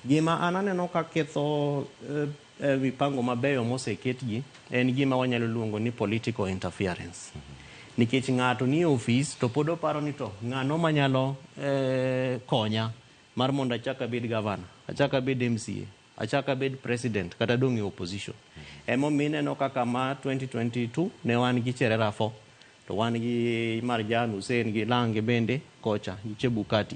Gima an aneno ka ketho mipango mabeyo moseketgi en gima wanyalo luongo ni political interference. Nikech ng'ato nie ofis to pod oparo ni to ng'ano manyalo konya mar mondo achak abed gavana, achak abed MCA, achak abed president kata dong' e opposition. Emomiyo ineno kaka ma 2022 ne wan gi Cherera 4 to wan gi Marjan Hussein gi Lange bende kocha gi Chebukati.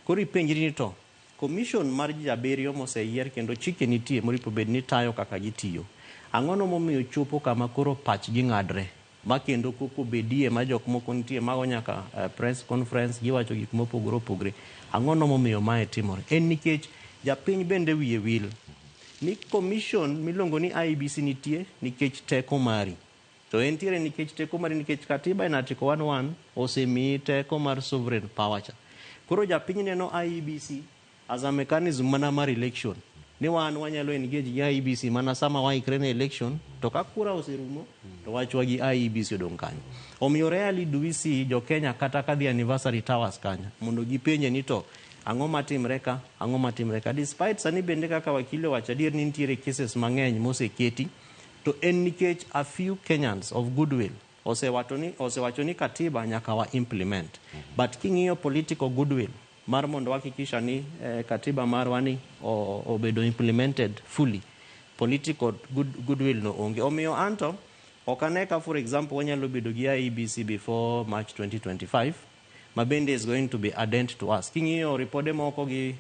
Koro ipenjri ni to commission mar ji abiriyo moseyier kendo chike nitie moripo bed ni tayo kaka gitiyo. Ang'ono momiyo chopo kama koro pachgi ng'adre ma kendo koko bedie ma jok moko nitie mago nyaka press conference giwacho gik mopogore opogore. Ang'ono momiyo mae timore? En nikech japiny bende wiye wil ni commission miluongo ni IEBC nitie nikech teko mari. To entiere nikech teko mari nikech katiba en article 11 osemiyi teko mar sovereign power cha. Koro japiny neno IEBC as a mechanism mana mar election. Ni wan wanyalo engage gi IEBC mana sama waikre ne election to ka kura oserumo to wachwa gi IEBC odong' kanyo. Omiyo rarely do we see jo Kenya kata kadhi Anniversary Towers kanyo mondo gipenje ni to ang'o matimre ka, ang'o matimre ka. Despite sani bende kaka wakili owacho adier ni nitiere cases mang'eny moseketi to en nikech a few Kenyans of goodwill osewacho ni katiba nyaka wa implement. But king'iyo political goodwill mar mondo wahakikisha ni katiba marwa ni obedo implemented fully, political goodwill no onge. Omiyo anto ok ane ka, for example, wanyalo bedo gi IEBC before March 2025 ma bende is going to be a dent to us. King'iyo ripode moko gi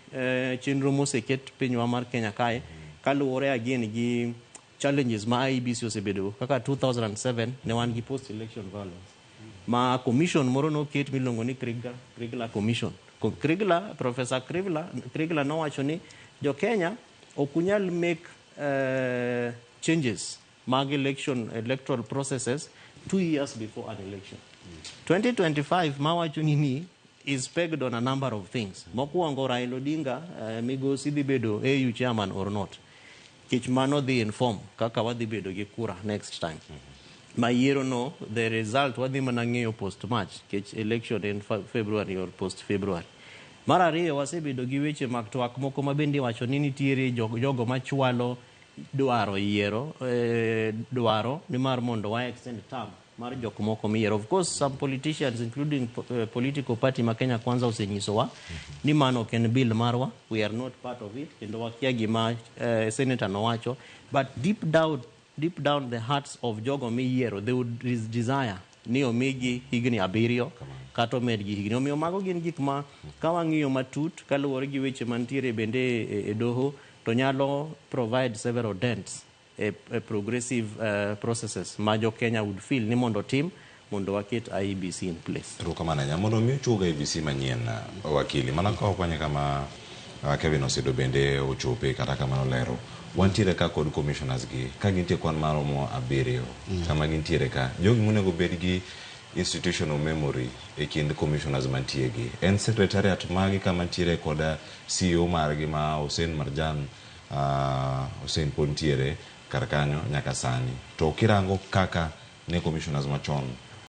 chenro moseket pinywa mar Kenya kae kaluwore again gi challenges ma IEBC osebedo kaka 2007 ne wan gi post election violence ma commission moro noket miluongo ni Kriegler Commission. Kriegler, Professor Kriegler nowacho ni jo Kenya ok unyal make changes mag election electoral processes 2 years before an election. 2025 mawacho ni is pegged on a number of things. Mokwongo, Raila Odinga migosi dhi bedo AU chairman or not. Kech mano dhi inform kaka wadhi bedo gi kura next time. Ma yiero no, the result wadhi mana ng'eyo post March, kech election en February or post February. Mar ariyo, wasebedo gi weche mag twak moko ma bende iwacho ni nitiere jogo machwalo dwaro yiero dwaro ni mar mondo wa extend term mar jok moko miyiero. Of course, some politicians, including political party ma Kenya Kwanza, osenyisowa ni mano ok en bill marwa, we are not part of it, kendo wakia gima senator nowacho. But deep down the hearts of jogo miyiero, they would desire ni omigi higni 7 kata omedgi higni. Omiyo mago gin gik ma ka wang'iyo matut kaluwore gi weche mantiere bende e doho to nyalo provide several dents e progressive processes ma jo Kenya would feel ni mondo tim mondo waket IEBC in place. Erokamano ahinya. Mondo mi ochuog IEBC manyien, wakili, mana ka okonye kama Kevin Osido bende ochope kata kamano lero. Wantiere ka kod commissioners gi, ka gintie kwan maromo abiriyo, kama gintiere ka. Jogi monego bed gi institutional memory e kind commissioners mantie gi. En secretariat magi kama ntiere kod CEO margi ma Hussein Marjan Hussein pod ntiere kar kanyo nyaka sani. To kirango kaka ne commissioners machon